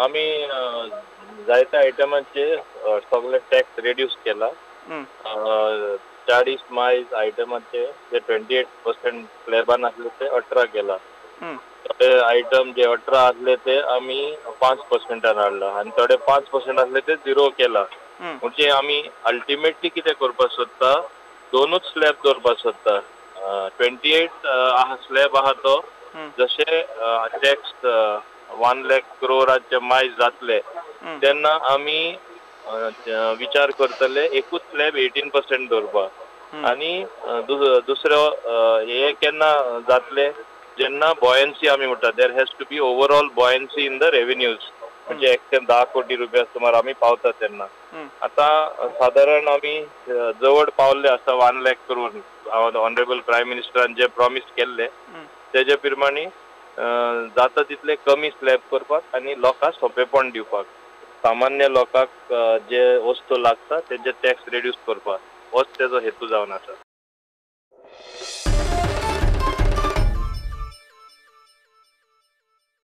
आमी जायत्या आयटमांचे सगळे टॅक्स रेड्यूस केला. 40 मायज आयटमाचे जे 28% स्लॅबान आसले ते 18 केला. थोडे आयटम जे 18 आसले ते आमी 5%न हाडला आनी थोडे 5% आसले ते 0 केला. म्हणजे आमी अल्टिमेटली कितें करपाक सोदता, दोनूच स्लॅब दवरपाक सोदता. 28 आहा स्लॅब आहा तो जशे टॅक्स 1 लाख क्रोराचे मायज जातले तेन्ना आमी विचार करतले एकूच स्लॅब 18% दवरपाक. आनी दुसरो हे केन्ना जातले, जेन्ना बॉयन्सी आमी म्हणटा, there has to be overall buoyancy in the revenues, म्हणजे एकशे 10 कोटी रुपया सुमार आमी पावता तेन्ना. आतां सादारण आमी जवळ पावल्ले आसा 1 लाख क्रोर. ऑनरेबल प्रायम मिनिस्टरान जे प्रॉमीस केल्ले तेजे प्रमाणे जाता तितले कमी स्लॅब करपाक आनी लोकांक सोंपेपण दिवपाक, सामान्य लोकांक जे वस्तू लागता तेजे टॅक्स रेड्यूस करपाक, होच तेजो हेतू जावन आसा.